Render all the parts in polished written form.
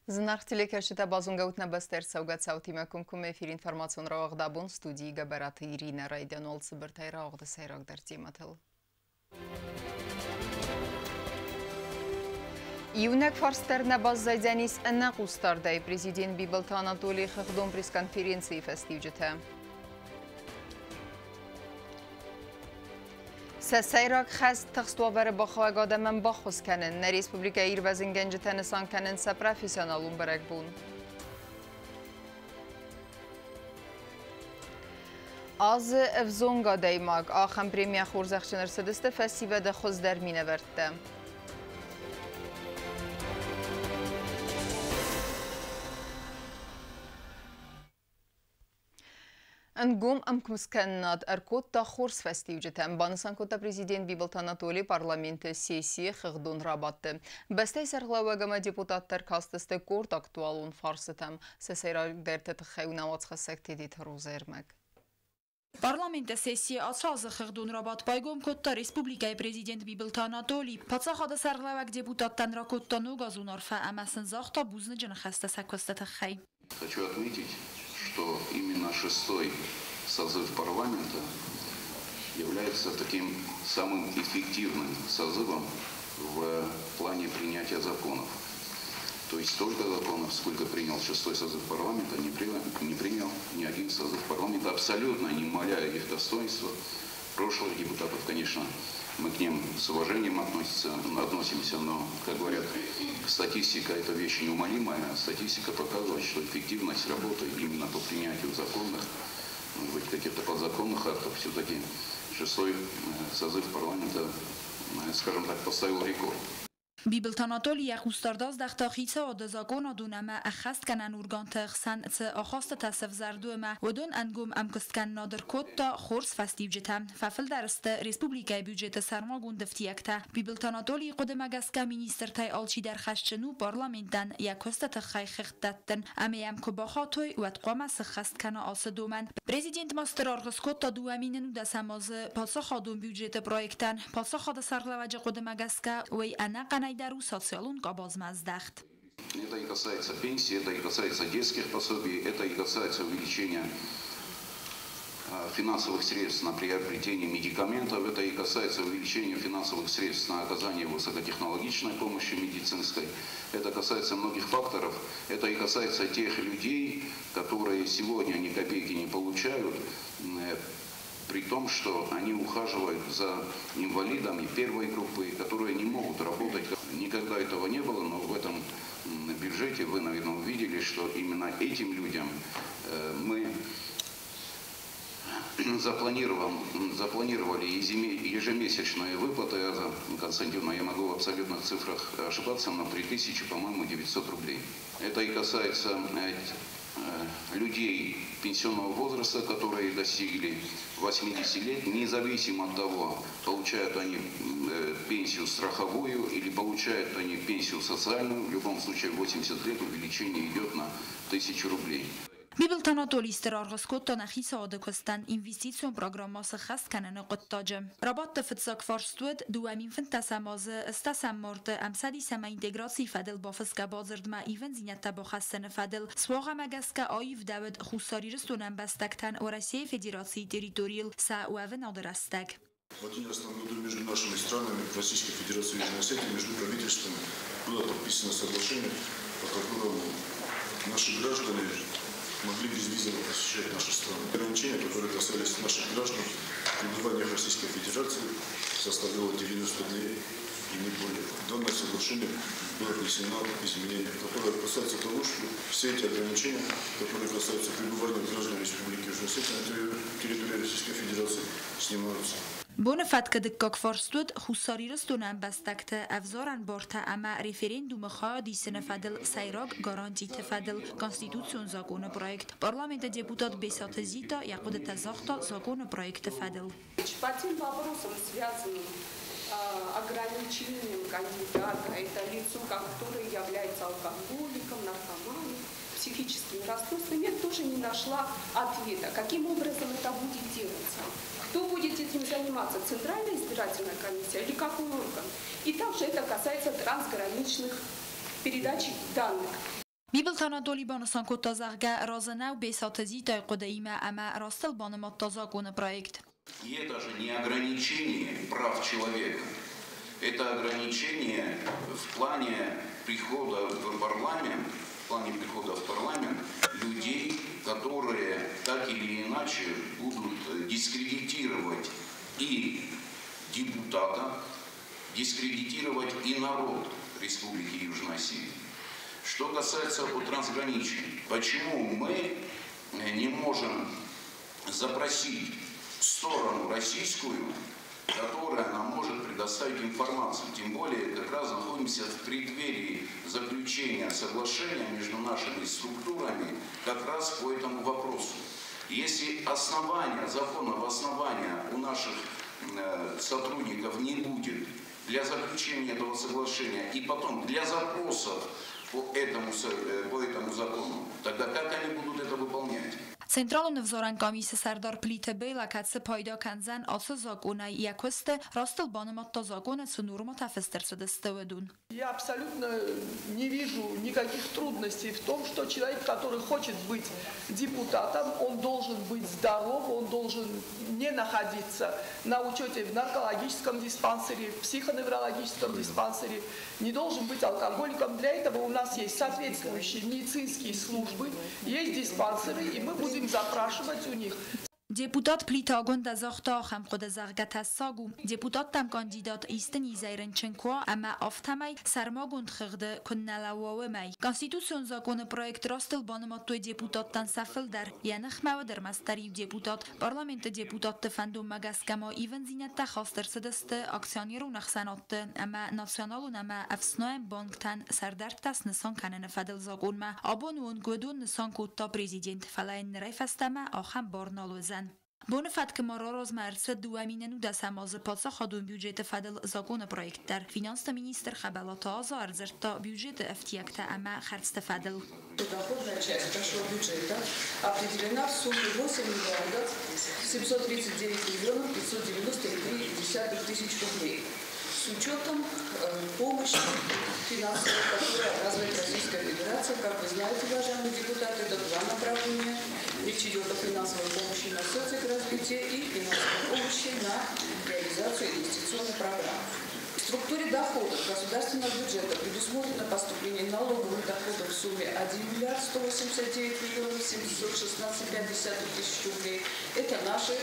Зынаргъ телекӕсджытӕ, базонгӕ ут нӕ бӕстӕ ӕрцӕугӕ цаутимӕ комкоммӕ эфир информацион рауагъд «Абон», студийы Гӕбӕраты Иринӕ. Райдиан уал цыбыртӕй рауагъды сӕйрагдӕр темӕтыл. Иунӕг фарст дӕр нӕ баззайдзӕнис ӕнӕхъусдардӕй, президент Бибылты Анатолийы хыгъдон пресс-конференцийы фӕстиуджытӕ. Сӕ сӕйраг хӕс тыхст уавӕры бахауӕг адӕмӕн баххуыс кӕнын. Нӕ республикӕйы ирвӕзынгӕнджытӕ нысан кӕнынц сӕ профессионалон бӕрӕгбон. Азы ӕвзонг адӕймаг ахӕм премийӕ хорзӕхджын ӕрцыдысты фӕсивӕды хуыздӕр минӕвӕрттӕ. Ӕнгом ӕмкуысткӕнынад ӕркодта хорз фӕстиуджытӕм, банысан кодта президент Бибылты Анатолий парламенты сессийы хыгъдон рабадты. Бӕстӕйы сӕргълӕууӕг ӕмӕ депутаттӕ ӕркастысты къорд актуалон фарстытӕм. Сӕ сӕйрагдӕрты тыххӕй у нӕ уацхӕссӕг Тедеты Розӕ ӕрмӕг. Парламенты сессийы ацы азы хыгъдон рабадт байгом кодта республикӕйы президент Бибылты Анатолий. Паддзахады сӕргълӕууӕг депутаттӕн ракодта ногазон арфӕ ӕмӕ сын загъта бузныджы ныхӕстӕ сӕ куысты тыххӕй. Хочу отметить, что именно шестой созыв парламента является таким самым эффективным созывом в плане принятия законов. То есть столько законов, сколько принял шестой созыв парламента, не принял ни один созыв парламента, абсолютно не умаляя их достоинства. Прошлых депутатов, конечно, мы к ним с уважением относимся, но, как говорят, статистика – это вещь неумолимая. Статистика показывает, что эффективность работы именно по принятию законных, может быть, каких-то подзаконных актов, все-таки шестой созыв парламента, скажем так, поставил рекорд. Бибылты Анатолий йӕ хъусдард аздӕхта хицауады закъонадон ӕмӕ ӕххӕстгӕнӕн органты хсӕн цы ахастытӕ сӕвзӕрд, уымӕ. Уыдон ӕнгом ӕмкуысткӕнынад ӕркодта хорз фӕстиуджытӕ. Фӕфылдӕр сты республикӕйы бюджеты сӕрмагонд ӕфтиӕгтӕ. Бибылты Анатолийы хъуыдымӕ гӕсгӕ министртӕй алчидӕр хӕсджын у парламентӕн йӕ куысты тыххӕй хыгъд дӕттын. Ӕмӕ йӕм куы бахатой, уӕд хъуамӕ сыххӕст кӕна ацы домӕн. Президент ма стыр аргъ скодта 2019 азы паддзахадон бюджеты проектӕн. Паддзахады сӕргълӕууӕджы хъуыдымӕ гӕсгӕ уый ӕнӕхъӕнӕй дӕр у социалон къабазмӕ здӕхт. Это и касается пенсии, это и касается детских пособий, это и касается увеличения финансовых средств на приобретение медикаментов, это и касается увеличения финансовых средств на оказание высокотехнологичной помощи медицинской. Это касается многих факторов. Это и касается тех людей, которые сегодня ни копейки не получают, при том, что они ухаживают за инвалидами первой группы, которые не могут работать. Никогда этого не было, но в этом бюджете вы, наверное, увидели, что именно этим людям мы запланировали ежемесячные выплаты. Аза Константиновна, я могу в абсолютных цифрах ошибаться, но 3000, по-моему, 900 рублей. Это и касается людей пенсионного возраста, которые достигли 80 лет, независимо от того, получают они пенсию страховую или получают они пенсию социальную, в любом случае 80 лет увеличение идет на 1000 рублей. Бибылты Анатолий стыр аргъ скодта нӕ хицауады куыстӕн инвестицион программӕ сӕххӕст кӕныны хъуыддаджы. Рабадты фыццаг фарст уыд 2015 азы 10 марты Ӕмцӕдис ӕмӕ интеграцийы фӕдыл бафысгӕ бадзырдмӕ ивындзинӕдтӕ бахӕссыны фӕдыл. Суагъӕмӕ гӕсгӕ аивдӕуыд Хуссар Ирыстоны ӕмбӕстӕгтӕн Уӕрӕсейы Федерацийы территорийыл сӕ уӕвынады рӕстӕг. В 2011 году между нашими странами, Российской Федерацией и Южной Осетией, между правительствами было подписано соглашение, по которому наши граждане могли безвизово посещать наши страны. Ограничения, которые касались наших граждан, пребывание в Российской Федерации составляло 90 дней и не более. В данное соглашение было внесено изменение, которое касается того, что все эти ограничения, которые касаются пребывания граждан Республики Южная Осетия на территории Российской Федерации, снимаются. Боны фӕткы дыккаг фарст уыд Хуссар Ирыстоны ӕмбӕстӕгты ӕвзарӕн бартӕ ӕмӕ референдумы хайад исыны фӕдыл сӕйраг гарантиты фӕдыл конституцион закъоны проект. Парламенты депутат Бесаты Зита йӕ хъуыдытӕ загъта закъоны проекты фӕдыл. По тем вопросам, связанным ограничением кандидата, это лицо, которое является алкоголиком, наркоманом, психическим расстройством, я тоже не нашла ответа, каким образом это будет делаться. Кто будет этим заниматься? Центральная избирательная комиссия или какой орган? И также это касается трансграничных передач данных. Бибылты Анатоли банысан кодта, зӕгъгӕ, разы нӕу Бесаты Зитайы хъуыдыимӕ ӕмӕ растыл банымадта законы проект. И это же не ограничение прав человека, это ограничение в плане прихода в парламент, в плане прихода в парламент людей, которые так или иначе будут дискредитировать и депутата, дискредитировать и народ Республики Южная Осетия. Что касается трансграничий, почему мы не можем запросить сторону российскую, которая нам может предоставить информацию. Тем более, как раз находимся в преддверии заключения соглашения между нашими структурами как раз по этому вопросу. Если основания, законного основания у наших сотрудников не будет для заключения этого соглашения и потом для запросов по этому закону, тогда как они будут это выполнять? Централон ӕвзарӕн къамисы сӕрдар Плиты Бейла кӕцы пайда кӕндзӕн ацы закъонӕй йӕ куысты, растыл банымадта закъоны цы нормӕтӕ фыст ӕрцыдысты, уыдон. Я абсолютно не вижу никаких трудностей в том, что человек, который хочет быть депутатом, он должен быть здоров, он должен не находиться на учете в наркологическом диспансере, в психоневрологическом диспансере, не должен быть алкоголиком. Для этого у нас есть соответствующие медицинские службы, есть диспансеры, и мы будем запрашивать у них. Депутат Плиты Агуындӕ загъта ахӕм хъуыды, зӕгъгӕ, тӕссаг у, депутаттӕм кандидат исты низӕй рынчын куы уа ӕмӕ афтӕмӕй сӕрмагонд хыгъды куы нӕ лӕууа, уымӕй. Конституцион законы проект растыл банымадтой депутаттӕн сӕ фылдӕр. Йӕ ныхмӕ уыд ӕрмӕстдӕр иу депутат. Парламенты депутатты фӕндонмӕ гӕсгӕ ма ивындзинӕдтӕ хаст ӕрцыдысты акционерон ӕхсӕнадты ӕмӕ националон ӕмӕ ӕфснайӕн банктӕн сӕрдӕрттӕ снысан кӕныны фӕдыл закъонмӕ. Абоны онг уыдон нысан кодта президент, фӕлӕ йын нырӕй фӕстӕмӕ ахӕм бар нал уыдзӕн. Боны фӕткы ма раразмӕ ӕрцыд 2010 азы паддзахадон бюджеты фӕдыл законы проект дӕр. Финансты министр Хӕбӕлаты Аза ӕрдзырдта бюджеты ӕфтиӕгтӕ ӕмӕ хӕрдзты фӕдыл. Доходная часть нашего бюджета определена в сумме 8 миллиардов 739 миллионов 593 тысяч рублей. С учетом помощи финансовой, которую оказывает Российская Федерация. Как вы знаете, уважаемые депутаты, это два направления. Речь идет о финансовой помощи на соцразвитие и финансовой помощи на реализацию инвестиционной программы. В структуре доходов государственного бюджета предусмотрено поступление налоговых доходов в сумме 1 миллиард 189 миллионов 716,5 тысяч рублей. Это наши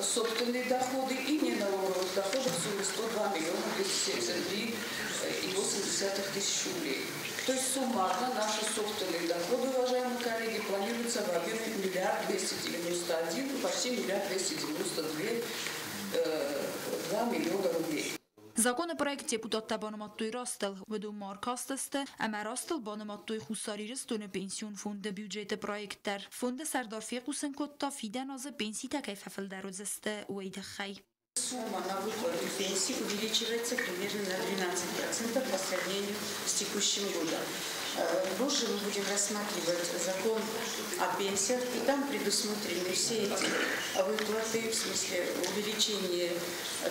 собственные доходы и неналоговых доходов в сумме 102 миллиона 273,8 тысяч рублей. То есть суммарно наши собственные доходы, уважаемые коллеги, планируются в объеме 1 291 , почти 1 292 миллиона рублей. Законопроект депутаттӕ банымадтой растыл, уыдон ма ӕркастысты ӕмӕ растыл банымадтой Хуссар Ирыстоны пенсион фонды бюджеты проект дӕр. Фонды сӕрдар фехъусын кодта, фидӕн азы пенситӕ кӕй фӕфылдӕр уыдзысты, уый тыххӕй. Сумма на выплату пенсии увеличивается примерно на 12% по сравнению с текущим годом. Позже мы будем рассматривать закон о пенсиях, и там предусмотрены все эти выплаты, в смысле увеличения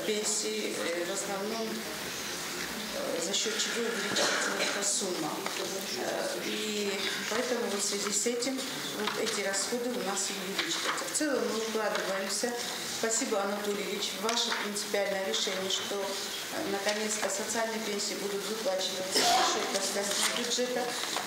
пенсии, в основном за счет чего увеличивается эта сумма. И поэтому в связи с этим вот эти расходы у нас увеличиваются. В целом мы укладываемся. Спасибо, Анатолий Ильич, ваше принципиальное решение, что наконец-то социальные пенсии будут выплачиваться за счет государственного бюджета,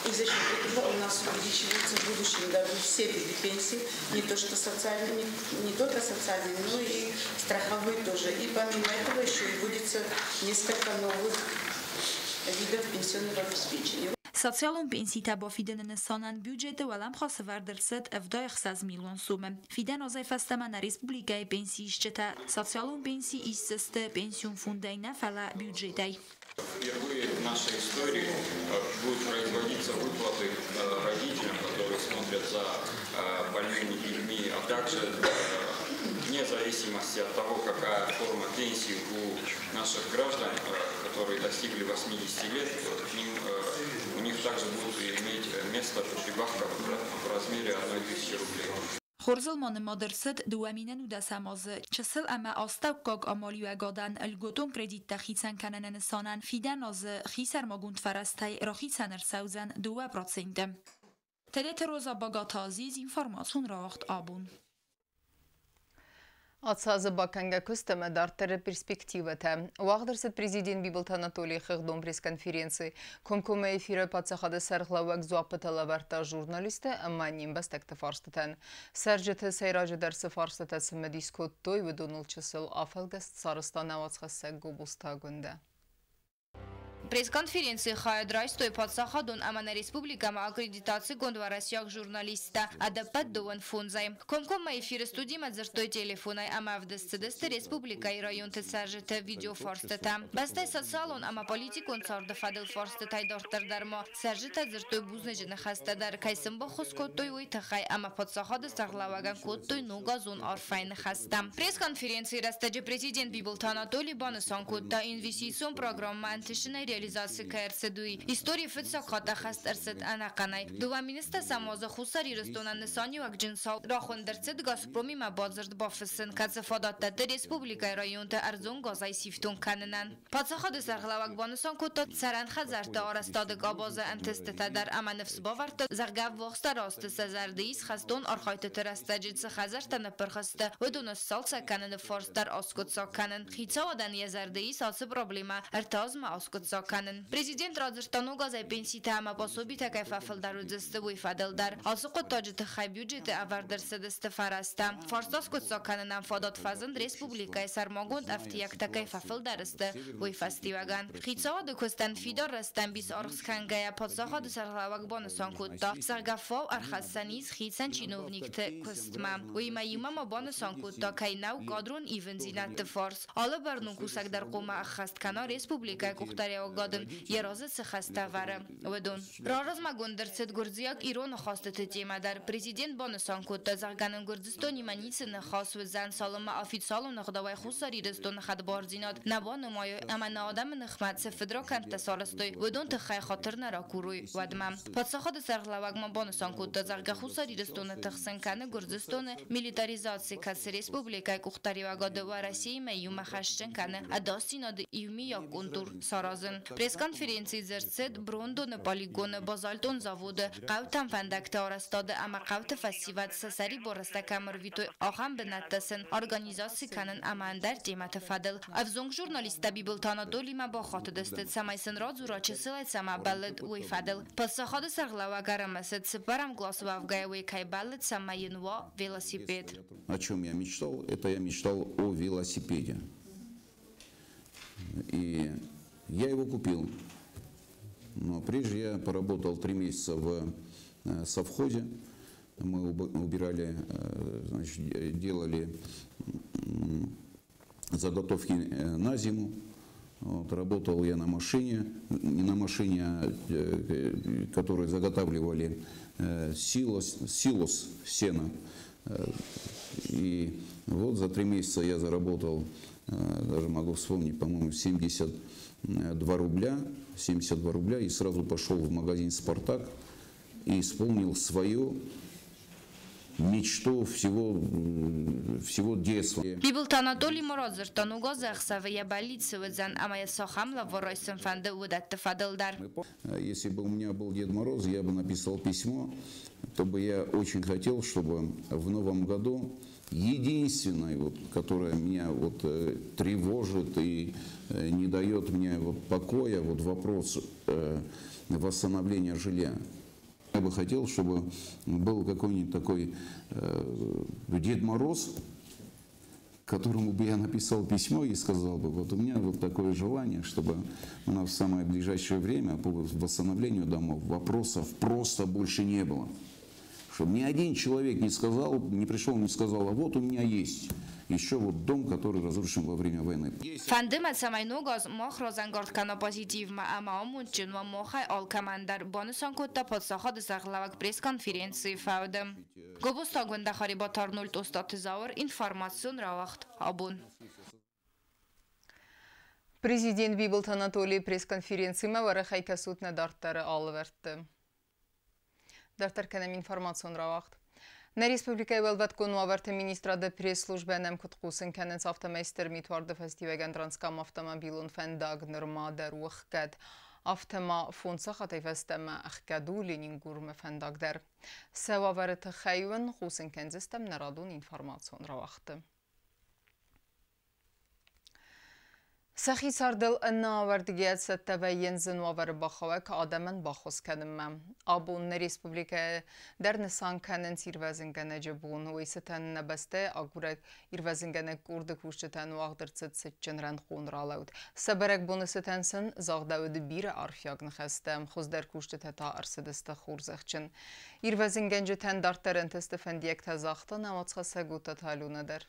и за счет этого у нас увеличиваются в будущем году все виды пенсий, не то что социальные, не только социальные, но и страховые тоже. И помимо этого еще и вводится несколько новых видов пенсионного обеспечения. Социалон пенситӕ бафидыны нысанӕн бюджеты уӕлӕмхас ӕвӕрд ӕрцыд 76 миллион сомы. Фидӕн азӕй фӕстӕмӕ нӕ республикӕйы пенсиисджытӕ социалон пенси исдзысты пенсион фондӕй нӕ, фӕлӕ бюджетӕй. Впервые в нашей истории будут производиться выплаты родителям, которые смотрят за больными детьми, а также вне зависимости от того, какая форма пенсии у наших граждан, которые достигли 80 лет, у них также будут иметь место прибавка в размере 1000 рублей. Хорзыл ма нымад ӕрцыд 2010 азы чысыл ӕмӕ астӕуккаг амалиуӕгадӕн льготон кредиттӕ хицӕн кӕныны нысанӕн фидӕн азы хисӕрмагонд фӕрӕзтӕй рахицӕн ӕрцӕудзӕн 2%. Тедеты Роза, Багаты Азиз, информацион рауагъд Абон. Ацы азы бакӕнгӕ куыст ӕмӕ дарддӕры перспективӕтӕ. Уагъд ӕрцыд президент Бибылты Анатолийы хыгъдон пресс-конференци. Комкоммӕ эфиры паддзахады сӕргълӕууӕг дзуаппытӕ лӕвӕрдта журналисттӕ ӕмӕ не мбӕстӕгты фарстытӕн. Цӕрджыты сӕйраджыдӕр цы фарстытӕ цымыдис кодтой, уыдоныл чысыл афӕлгӕст сарӕзта нӕ уацхӕссӕг Гобозты Агуындӕ. Пресс-конференцийы хайад райстой паддзахадон ӕмӕ нӕ республикӕмӕ аккредитацигонд уӕрӕсейаг журналисттӕ ӕдӕппӕт 35-ӕй. Комкоммӕ эфиры студимӕ дзырдтой телефонӕй ӕмӕ ӕвдыст цыдысты республикӕйы районты цӕрджыты видеофарстытӕ. Бӕстӕйы социалон ӕмӕ политикон царды фӕдыл фарстытӕй дарддӕр дӕр ма цӕрджытӕ дзырдтой бузныджы ныхӕстӕ дӕр, кӕй сын баххуыс кодтой, уый тыххӕй ӕмӕ паддзахады сӕргълӕууӕгӕн кодтой ногазон арфӕйы ныхӕстӕ. Пресс-конференцийы рӕстӕджы президент Бибылты Анатоли банысан кодта, инвестицион программӕ ӕнтысынӕй реализаци кӕй ӕрцыд, уый. Историйы фыццаг хатт ӕххӕст ӕрцыд ӕнӕхъӕнӕй. 2010 азы Хуссар Ирыстонӕн нысаниуӕгджын цау рахуынд ӕрцыд Газпромимӕ бадзырд бафыссын, кӕцы фадат дӕтты республикӕйы районты ӕрдзон газӕй сифтонг кӕнынӕн. Паддзахады сӕргълӕууӕг банысан кодта цӕрӕн хӕдзӕртты арӕзтады къабазы ӕнтыстытӕ дӕр ӕмӕ ныфс бавӕрдта, зӕгъгӕ, ӕввахсдӕр азты сӕ зӕрды ис хӕстон архайдтыты рӕстӕджы цы хӕдзӕрттӕ ныппырх сты, уыдоны сцалцӕг кӕныны фарст дӕр аскъуыддзаг кӕнын. Хицауадӕн йӕ зӕрды ис ацы проблемӕ 3 азмӕ аскъуыддзаг кӕнын. Президент радзырдта, ног азӕй пенситӕ ӕмӕ пособитӕ кӕй фӕфылдӕр уыдзысты, уый фӕдыл дӕр. Ацы хъуыддаджы тыххӕй бюджеты ӕвӕрд ӕрцыдысты фӕрӕзтӕ. Фарст аскъуыддзаг кӕнынӕн фадат фӕзынд, республикӕйы сӕрмагонд ӕфтиӕгтӕ кӕй фӕфылдӕр сты, уый фӕстиуӕгӕн. Хицауады куыстӕн фидар рӕстӕмбис аргъ скӕнгӕйӕ, паддзахады сӕргълӕууӕг банысан кодта, зӕгъгӕ, фау ӕрхӕссӕн ис хицӕн чиновникты куыстмӕ. Уыимӕ иумӕ ма банысан кодта, кӕй нӕу кадрон ивындзинӕдты фарс. Алы бӕрнон кусӕг дӕр хъуамӕ ӕххӕст кӕна республикӕйы къухдариуӕгады йӕ разы цы хӕстӕ ӕвӕры, уыдон. Раразмӕгонд ӕрцыд гуырдзиаг-ирон ахастыты темӕ дӕр. Президент банысан кодта, зӕгъгӕ, нын Гуырдзыстонимӕ ницы ныхас уыдзӕн, цалынмӕ официалон ӕгъдауӕй Хуссар Ирыстоны хӕдбардзинад нӕ банымайой ӕмӕ нӕ адӕмы ныхмӕ цы фыдракӕндтӕ сарӕзтой, уыдон тыххӕй хатыр нӕ ракурой, уӕдмӕ. Паддзахады сӕргълӕууӕг ма банысан кодта, зӕгъгӕ, Хуссар Ирыстоны тыхсын кӕны Гуырдзыстоны милитаризаци, кӕцы республикӕйы къухдариуӕгады Уӕрӕсеимӕ иумӕ хӕсджын кӕны ӕдасдзинады иумиаг контур саразын. Пресс-конференцийы дзырд цыд брондоны полигоны, базальтон заводы, хъӕутӕм фӕндӕгты арӕзтады ӕмӕ хъӕуты фӕсивӕд сӕ сӕрибар рӕстӕг кӕм ӕрвитой, ахӕм бынӕттӕ сын организаци кӕнын ӕмӕ ӕндӕр темӕты фӕдыл. Ӕвзонг журналисттӕ Бибылты Анатолимӕ бахатыдысты, цӕмӕй сын радзура, чысылӕй цӕмӕ бӕллыд, уый фӕдыл. Паддзахады сӕргълӕууӕг ӕрымысыд, цыппӕрӕм къласы уӕвгӕйӕ уый кӕй бӕллыд, цӕмӕй йын уа велосипед. О чем я мечтал? Это я мечтал о велосипеде. И я его купил. Но прежде я поработал 3 месяца в совхозе. Мы убирали, значит, делали заготовки на зиму. Вот, работал я на машине, не на машине, а, которые заготавливали силос сена. И вот за 3 месяца я заработал, даже могу вспомнить, по-моему, 72 рубля, 72 рубля, и сразу пошел в магазин «Спартак» и исполнил свою мечту всего детства. Бибылты Анатоли ма радзырдта, ног азы ӕхсӕвы йӕ бӕллиц цы уыдзӕн ӕмӕ йӕ цахӕм лӕвар райсын фӕнды, уыдӕтты фӕдыл дӕр. Если бы у меня был Дед Мороз, я бы написал письмо, то бы я очень хотел, чтобы в новом году единственное, вот, которое меня вот тревожит и не дает мне вот покоя, вот вопрос восстановления жилья. Я бы хотел, чтобы был какой-нибудь такой Дед Мороз, которому бы я написал письмо и сказал бы: вот у меня вот такое желание, чтобы у нас в самое ближайшее время по восстановлению домов вопросов просто больше не было. Чтобы ни один человек не сказал, не пришел, не сказал: а вот у меня есть еще вот дом, который разрушен во время войны. Фӕнды мӕ, цӕмӕй ног аз мах разӕнгард кӕна позитивмӕ ӕмӕ амондджын уа махӕй алкӕмӕн дӕр, банысан кодта паддзахады сӕргълӕууӕг пресс-конференцийы фӕуды. Гобозты Агуындӕ, Харебаты Арнольд, Остъаты Зауыр, информацион рауагъд Абон. Президент Бибылты Анатолийы пресс-конференцимӕ уӕрӕхӕй кӕсут нӕ дарддӕры алывӕрдты. Дарддӕр кӕнӕм информацион рауагъд. Нӕ республикӕйы Уӕлвӕткон уавӕрты министрады пресс-службӕ нӕм куыд хъусын кӕнынц, афтӕмӕй стыр митуарды фӕстиуӕгӕн Транскам автомобилон фӕндаг нырма дӕр у ӕхгӕд. Афтӕ ма 5 сахатӕй фӕстӕмӕ ӕхгӕд у Ленингурмӕ фӕндаг дӕр. Сӕ уавӕры тыххӕй уын хъусын кӕндзыстӕм нӕ радон информацион рауагъды. Сӕхи цардыл ӕнӕауӕрдгӕйӕ цӕттӕ вӕййынц зын уавӕры бахауӕг адӕмӕн баххуыс кӕнынмӕ. Абон нӕ республикӕйы дӕр нысан кӕнынц ирвӕзынгӕнӕджы бон. Уый цытӕн нӕ бӕстӕйы агурӕг ирвӕзынгӕнӕг къорды кусджытӕн уагъд ӕрцыд цытджын рӕнхъон ралӕуд. Сӕ бӕрӕгбоны цытӕн сын загъдӕуыд бирӕ арфиаг ныхӕстӕ, хуыздӕр кусджытӕ та ӕрцыдысты хорзӕхджын. Ирвӕзынгӕнджытӕн дарддӕр ӕнтысты фӕндиӕгтӕ загъта нӕ уацхӕссӕг Уттаты Алюна дӕр.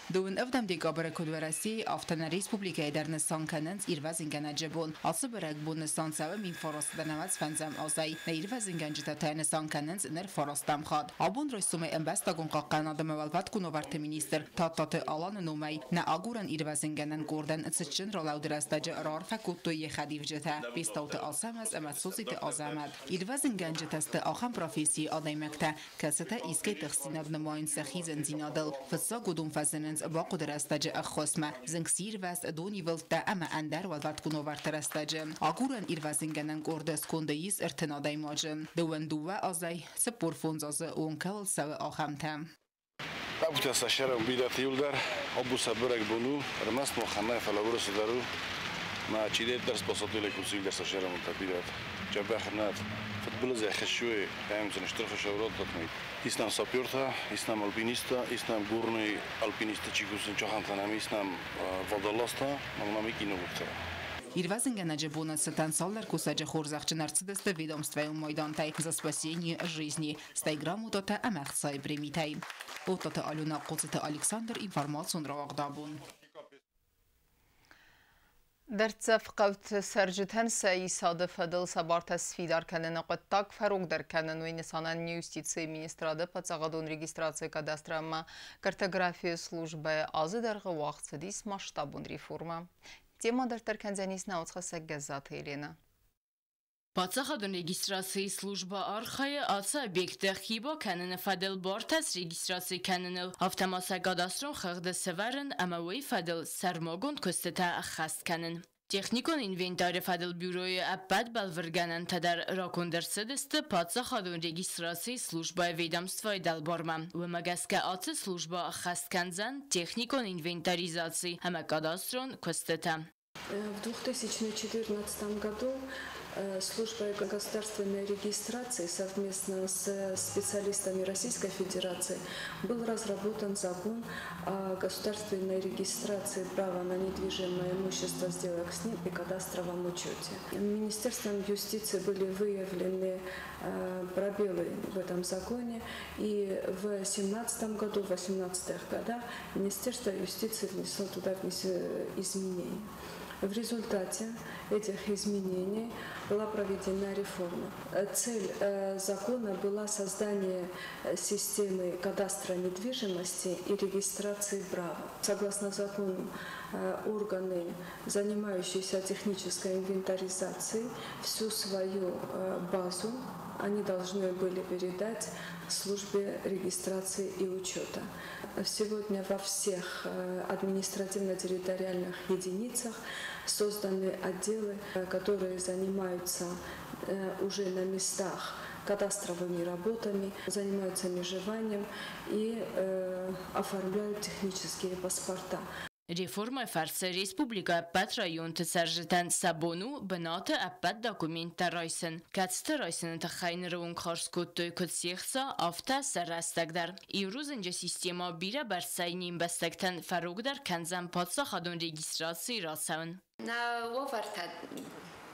27 декабры куыд Уӕрӕсейы, афтӕ нӕ республикӕйы дӕр нысан кӕнынц ирвӕзынгӕнӕджы бон. Ацы бӕрӕгбон нысан цӕуы 1995 азӕй. Нӕ ирвӕзынгӕнджытӕ та нысан кӕнынц ныр фарастӕм хатт. Абон райсомӕй ӕмбӕстагон хъахъхъӕнынад ӕмӕ уӕлвӕткон уавӕрты министр Тадтаты Аланы номӕй нӕ агурӕн-ирвӕзынгӕнӕн къордӕн цытджын ралӕуды рӕстӕджы раарфӕ кодтой йӕ хӕдивджытӕ Бестауты Ацӕмӕз ӕмӕ Цоциты Азӕмӕт. Ирвӕзынгӕнджытӕ сты ахӕм профессийы адӕймӕгтӕ, кӕцытӕ искӕй тыхстдзинад нымайынц сӕхи зындзинадыл. Фыццаг уыдон фӕзынынц бахъуыды рӕстӕджы ӕххуысмӕ, зынгсирвӕзт, донивылдтӕ ӕмӕ ӕндӕр уӕлвӕткон уавӕрты рӕстӕджы. Агурӕн-ирвӕзынгӕнӕн къорды сконды ис 30 адӕймаджы. 22 азӕй 45 азы онг кӕуыл цӕуы, ахӕмтӕ. Лӕппутӕ сӕ сӕрӕн бирӕты иуылдӕр абон сӕ бӕрӕгбон у, ӕрмӕст махӕн нӕ, фӕлӕ Уырысы дӕр у. Мӕ чидӕриддӕр способны кусыгдӕр сӕ сӕрӕмонтӕ бирӕт. Джӕбӕх нӕт. Фыдбылызӕй хӕссой, ӕм сын стыр хӕсӕврод датмӕ. Ис нӕм сапертӕ, ис нӕм альпинисттӕ, ис нӕм горный альпинисттӕ чи кусынц, ахӕмтӕ нӕм, ис нӕм водолазтӕ, ӕмӕ нӕм кинологтӕ. Ирвӕзынгӕнӕджы боны цытӕн цалдӕр кусӕджы хорзӕхджын ӕрцыдысты ведомствӕйон майдантӕй «За спасение жизни», стӕй грамотатӕ ӕмӕ ӕхцайы премитӕй. Оттаты Алюна, Хъоцыты Александр, информацион рауагъд «Абон». Дӕрддзӕф хъӕуты цӕрджытӕн сӕ исады фӕдыл сӕ бартӕ сфидар кӕныны хъуыддаг фӕрогдӕр кӕнын, уый нысанӕн юстицийы министрады паддзахадон регистрацийы кадастры ӕмӕ картографийы службӕйы азы дӕргъы уагъд цыдис масштабон реформӕ. Темӕ дарддӕр кӕндзӕнис нӕ уацхӕссӕг Гӕззаты Еленӕ. Паддзахадон регистрацийы службӕ архайы ацы объекттӕ хи бакӕныны фӕдыл бартӕ срегистраци кӕныныл, афтӕ ма сӕ кадастрон хыгъды сӕвӕрын ӕмӕ уый фӕдыл сӕрмагонд куыстытӕ ӕххӕст кӕнын. Техникон инвентары фӕдыл бюройы ӕппӕт бӕлвырдгӕнӕнтӕ дӕр раконд ӕрцыдысты паддзахадон регистрацийы службӕйы ведомствойы дӕлбармӕ. Уымӕ гӕсгӕ ацы службӕ ӕххӕст кӕндзӕн техникон инвентаризаци ӕмӕ кадастрон куыстытӕ. В 2014 году службой государственной регистрации совместно с специалистами Российской Федерации был разработан закон о государственной регистрации права на недвижимое имущество, сделок с ним и кадастровом учете. Министерством юстиции были выявлены пробелы в этом законе, и в 2017 году, в 2018 годах Министерство юстиции внесло туда изменения. В результате этих изменений была проведена реформа. Цель закона была создание системы кадастра недвижимости и регистрации права. Согласно закону, органы, занимающиеся технической инвентаризацией, всю свою базу они должны были передать службе регистрации и учета. Сегодня во всех административно-территориальных единицах созданы отделы, которые занимаются уже на местах кадастровыми работами, занимаются межеванием и оформляют технические паспорта. Реформӕйы фӕрцы республикӕйы ӕппӕт районты цӕрджытӕн сӕ бон у бынаты ӕппӕт документтӕ райсын, кӕцыты райсыны тыххӕй ныры онг хардз кодтой куыд се хца, афтӕ сӕ рӕстӕг дӕр. Иу рудзынджы системӕ бирӕбӕрцӕй не мбӕстӕгтӕн фӕрогдӕр кӕндзӕн паддзахадон регистрацийы рацӕуын. Нӕ уавӕртӕ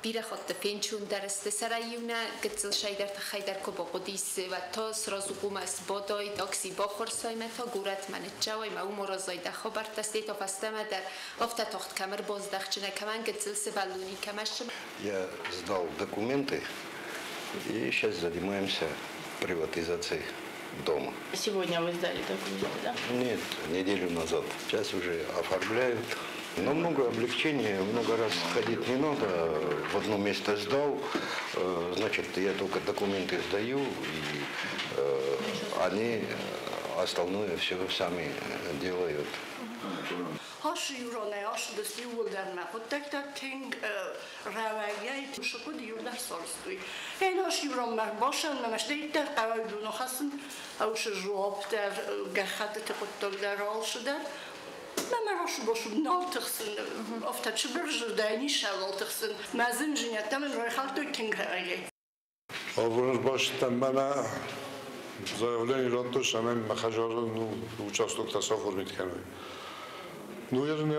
бирӕ хатты фенцондӕр сты. Сӕрӕй иу нӕ гыццыл сӕйдӕр тыххӕй дӕр куы бахъуыдис, уӕд та сразу хъуамӕ сбадай, такси баххуырсай мӕ та горӕтмӕ ныццӕуай, мӕ уым аразай дӕ хабӕрттӕ, стӕй та фӕстӕмӕ дӕр афтӕ тагъд кӕм ӕрбаздӕхджынӕ, кӕмӕн гыццыл сывӕллони, кӕмӕ сы. Я сдал документы и сейчас занимаемся приватизацией дома. Сегодня вы сдали документы, да? Нет, неделю назад. Сейчас уже оформляют. Но много облегчения, много раз ходить не надо. В одно место сдал, значит, Значит, я только документы сдаю, и они остальное все сами делают. Заявление Ну, я не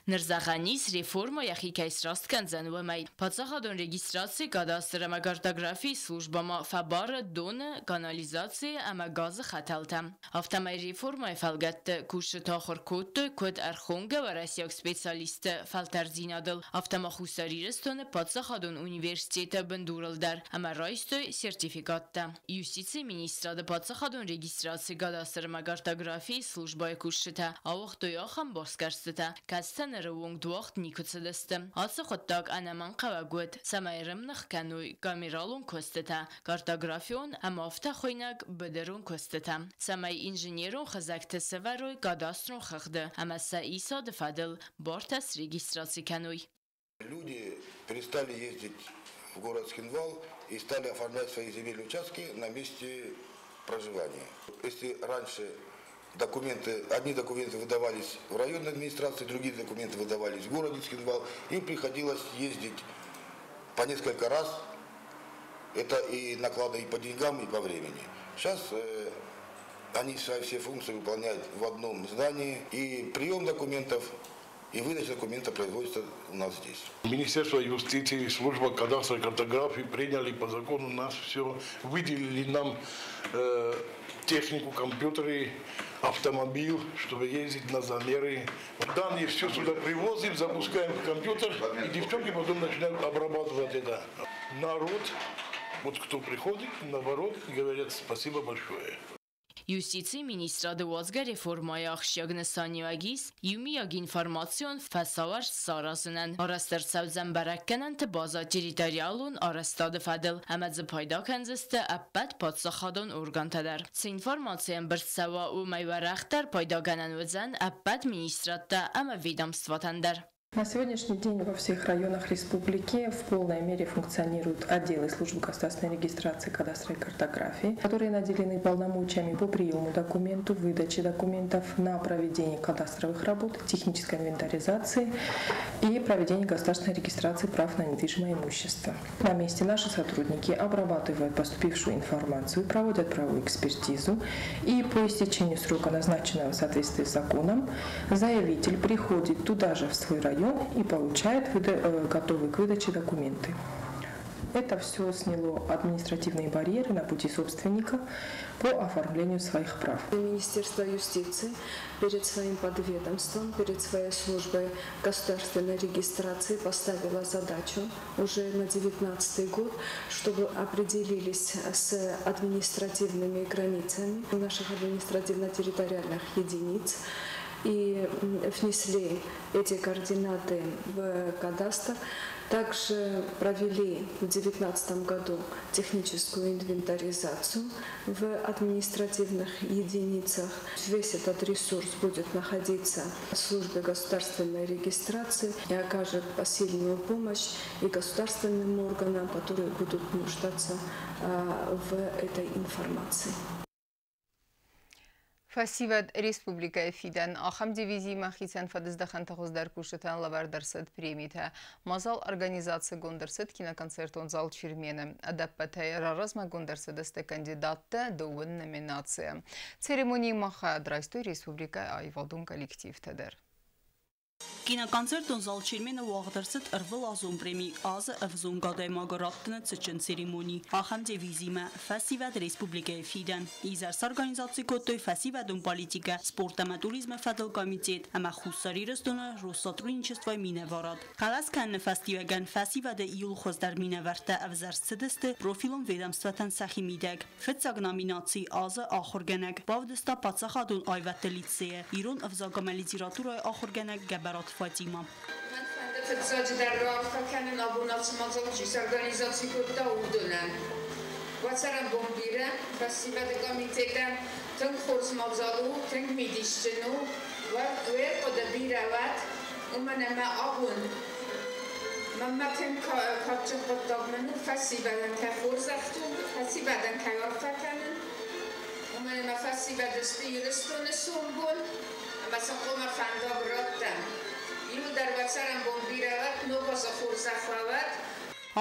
Нырзаханис реформа йӕхи кӕй сраст кӕндзӕн, уымӕй. Паддзахадон регистраци, кадастр ӕмӕ картографийы службӕмӕ фӕбары доны, канализацийы ӕмӕ газы хӕтӕлтӕ. Афтӕмӕй реформӕйы фӕлгӕтты кусджыты ахуыр кодтой, куыд ӕрхонгӕ уӕрӕсейаг специалистты фӕлтӕрддзинадыл, афтӕ ма Хуссар Ирыстоны паддзахадон университеты бындурыл дӕр ӕмӕ райстой сертификаттӕ. Юстицийы министрады паддзахадон регистраци, кадастр ӕмӕ картографийы службӕйы кусджытӕ ауагътой ахӕм басгӕрстытӕ, кӕцытӕ ныры онг уагъд никуы цыдысты. Ацы хъуыддаг ӕнӕмӕнгхъӕуӕг уыд, цӕмӕй рымных кӕной камералон куыстытӕ, картографион ӕмӕ афтӕхуыйнӕг быдырон куыстытӕ, цӕмӕй инженерон хызӕгты сӕвӕрой кадастрон хыгъды ӕмӕ сӕ исады фӕдыл бартӕ срегистраци кӕной. Люди перестали ездить в город Цхинвал и стали оформлять свои земельные участки на месте проживания. Если раньше документы, одни документы выдавались в районной администрации, другие документы выдавались в городе Цхинвал, им приходилось ездить по несколько раз. Это и наклады и по деньгам, и по времени. Сейчас они свои все функции выполняют в одном здании. И прием документов, и выдача документов производится у нас здесь. Министерство юстиции, служба кадастра и картографии приняли по закону нас все, выделили нам технику, компьютеры, автомобиль, чтобы ездить на замеры. Данные все сюда привозим, запускаем в компьютер, и девчонки потом начинают обрабатывать это. Народ, вот кто приходит, наоборот, говорят спасибо большое. Юстицийы министрады уадзгӕ реформӕйы ахсджиаг нысаниуӕг ис иумиаг информацион фӕсауӕрц саразынӕн. Арӕзт ӕрцӕудзӕн бӕрӕггӕнӕнты базӕ территориалон арӕзтады фӕдыл ӕмӕ дзы пайда кӕндзысты ӕппӕт паддзахадон органтӕ дӕр. Цы информаци ӕмбырд цӕуа, уымӕй уӕрӕхдӕр пайдагӕнӕн уыдзӕн ӕппӕт министрадтӕ ӕмӕ ведомствотӕн дӕр. На сегодняшний день во всех районах республики в полной мере функционируют отделы службы государственной регистрации, кадастра и картографии, которые наделены полномочиями по приему документов, выдаче документов на проведение кадастровых работ, технической инвентаризации и проведение государственной регистрации прав на недвижимое имущество. На месте наши сотрудники обрабатывают поступившую информацию, проводят правовую экспертизу и по истечению срока, назначенного в соответствии с законом, заявитель приходит туда же в свой район и получает готовые к выдаче документы. Это все сняло административные барьеры на пути собственника по оформлению своих прав. Министерство юстиции перед своим подведомством, перед своей службой государственной регистрации поставило задачу уже на 2019 год, чтобы определились с административными границами наших административно-территориальных единиц и внесли эти координаты в кадастр. Также провели в 2019 году техническую инвентаризацию в административных единицах. Весь этот ресурс будет находиться в службе государственной регистрации и окажет посильную помощь и государственным органам, которые будут нуждаться в этой информации. Фӕсивӕд республикӕйы фидӕн ахӕм девизимӕ хицӕн фӕдыздӕхӕнты хуыздӕр кусджытӕн лӕвӕрд ӕрцыд премитӕ. Мадзал организацигонд ӕрцыд киноконцертон зал Чермены. Ӕдӕппӕтӕй раразмӕгонд ӕрцыдысты кандидаттӕ дыууын номинацийӕ. Церемонийы ма хайад райстой республикӕйы аивадон коллективтӕ дӕр. Киноконцертон зал Чермены уагъд ӕрцыд ӕрвылазон преми «Азы ӕвзонг адӕймагы раттыны цытджын церемони». Ахӕм девизимӕ «Фӕсивӕд республикӕйы фидӕн». Изӕр сорганизаци кодтой фӕсивӕдон политикӕ, спорт ӕмӕ туризмы фӕдыл комитет ӕмӕ Хуссар Ирыстоны Россотрудничествойы минӕварад. Хъӕлӕс кӕныны фӕстиуӕгӕн фӕсивӕды иууыл хуыздӕр минӕвӕрттӕ ӕвзӕрст цыдысты профилон ведомствӕтӕн сӕхи мидӕг. Фыццаг номинаци «Азы ахуыргӕнӕг» бавдыста паддзахадон аивӕдты лицейы ирон ӕвзаг ӕмӕ литературӕйы ахуыргӕнӕг Гӕбӕраты Фатима. Мӕн фӕнды фыццаджыдӕр раарфӕ кӕнын, абон ацы мадзал чи сорганизаци кодта, уыдонӕн. Уӕ цӕрӕнбон бирӕ, фӕсивӕды комитетӕн тынг хорз мадзал у, тынг мидисджын у. Уе рхъуыды бирӕ уӕд, уымӕн ӕмӕ абон мӕнмӕ тынг кадджын хъуыддаг мын у, фӕсивӕдӕн кӕй хорзӕхт у, фӕсивӕдӕн кӕй арфӕ кӕнын, уымӕн ӕмӕ фӕсивӕд сты Ирыстоны сомбон ӕмӕ сын хъуамӕ фӕндаг раттӕм. Иуылдӕр уӕ цӕрӕнбон бирӕ уӕд, ног азы хорзӕх уӕ уӕд.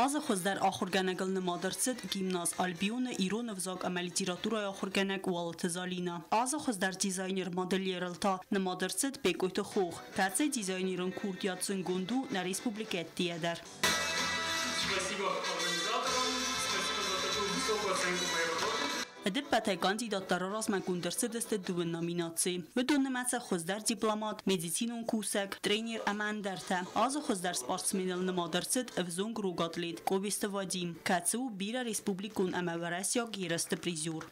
Азы хуыздӕр ахуыргӕнӕгыл нымад ӕрцыд гимназ Альбион-ы ирон ӕвзаг ӕмӕ литературӕйы ахуыргӕнӕг Уалыты Залинӕ. Азы хуыздӕр дизайнер-модельерыл та нымад ӕрцыд Бекъойты Хох, кӕцы дизайнерон курдиат зындгонд у нӕ республикӕйы ӕддейӕ дӕр. Спасибо организаторам, спасибо за такую высокую оценку моей работы. Ӕдӕппӕтӕй кандидаттӕ раразмӕгонд ӕрцыдысты дыууын номинацийы. Уыдон нымӕцы хуыздӕр дипломат, медицинон кусӕг, тренер ӕмӕ ӕндӕртӕ. Азы хуыздӕр спортсменыл нымад ӕрцыд ӕвзонг рог атлет Къобесты Вадим, кӕцы у бирӕ республикон ӕмӕ уӕрӕсейаг ерысты призер.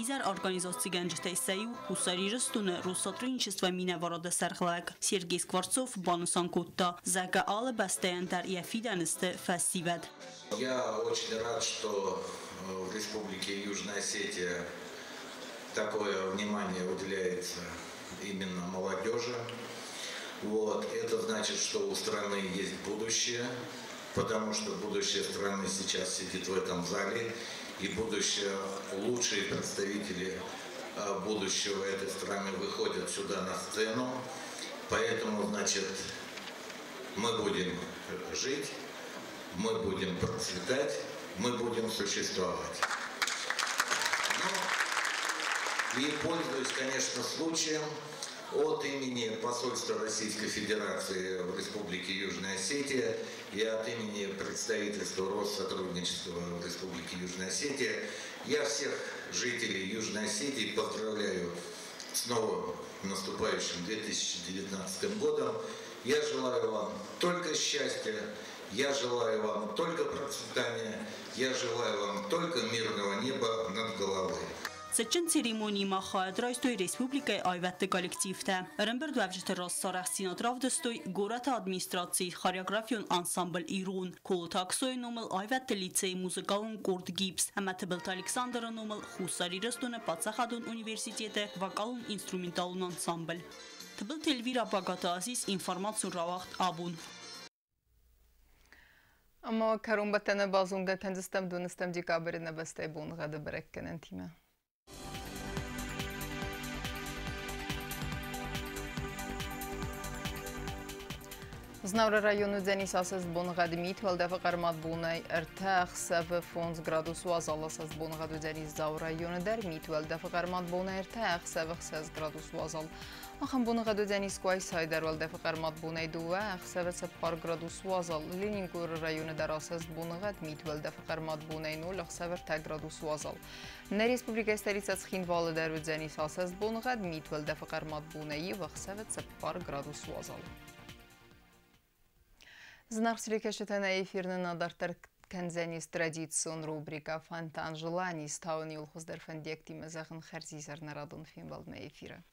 Изӕр организацигӕнджытӕй сӕ иу, Хуссар Ирыстоны Россотрудничество минӕварады сӕргълӕууӕг Сергей Скворцов банысан кодта, зӕгъгӕ, алы бӕстӕйӕн дӕр йӕ фидӕны сты фӕсивӕд. Я очень рад, что в Республике Южная Осетия такое внимание уделяется именно молодежи. Вот. Это значит, что у страны есть будущее, потому что будущее страны сейчас сидит в этом зале, и будущее, лучшие представители будущего этой страны выходят сюда на сцену. Поэтому, значит, мы будем жить, мы будем процветать, мы будем существовать. Ну, и пользуясь, конечно, случаем, от имени посольства Российской Федерации в Республике Южная Осетия и от имени представительства Россотрудничества в Республике Южная Осетия я всех жителей Южной Осетии поздравляю с новым наступающим 2019 годом. Я желаю вам только счастья, я желаю вам только процветания, я желаю вам только мирного неба над головой. Цытджын церемонийы ма хайад райстой республикӕйы аивӕдты коллективтӕ. Ӕрӕмбырдуӕвджыты раз сӕ арӕхстдзинад равдыстой горӕты администрацийы хореографион ансамбль «Ирон», Колыты Аксойы номыл аивӕдты лицейы музыкалон къорд «Гипс» ӕмӕ Тыбылты Александры номыл Хуссар Ирыстоны паддзахадон университеты вокалон-инструменталон ансамбль. Тыбылты Эльвира, Багаты Азиз, информацион рауагъд «Абон». Ӕмӕ кӕронбӕттӕны базонгӕ кӕндзыстӕм дыууынӕм декабры нӕ бӕстӕйы боныгъӕды бӕрӕггӕнӕнтимӕ. Знауыры районы уыдзӕнис асӕст боныгъӕды мит, уӕлдӕфы хъӕрмад бонӕй 3, ӕхсӕвы 5 градус уазал. Асӕст боныгъӕд уыдзӕнис Дзауы районы дӕр, мит, уӕлдӕфы хъӕрмад бонӕй 3, ӕхсӕвы 6 градус уазал. Ахӕм боныгъӕд уыдзӕнис Къуайсайы дӕр, уӕлдӕфы хъӕрмад бонӕй 2, ӕхсӕвы 4 градус уазал. Ленингоры районы дӕр асӕст боныгъӕд, мит, уӕлдӕфы хъӕрмад бонӕй 0, ӕхсӕвы 3 градус уазал. Нӕ республикӕйы столицӕ Цхинвалы дӕр уыдзӕнис асӕст боныгъӕд, мит, уӕлдӕфы хъӕрмад бонӕй 1, ӕхсӕвы 4 градус уазал. Зынаргъ телекӕсджытӕ, нӕ эфир нын адарддӕр кӕндзӕнис традицион рубрикӕ «Фонтан желаний» стауын иууыл хуыздӕр фӕндиӕгтимӕ зӕгъын хӕрзизӕр нӕ радон фембӕлдмӕ эфиры.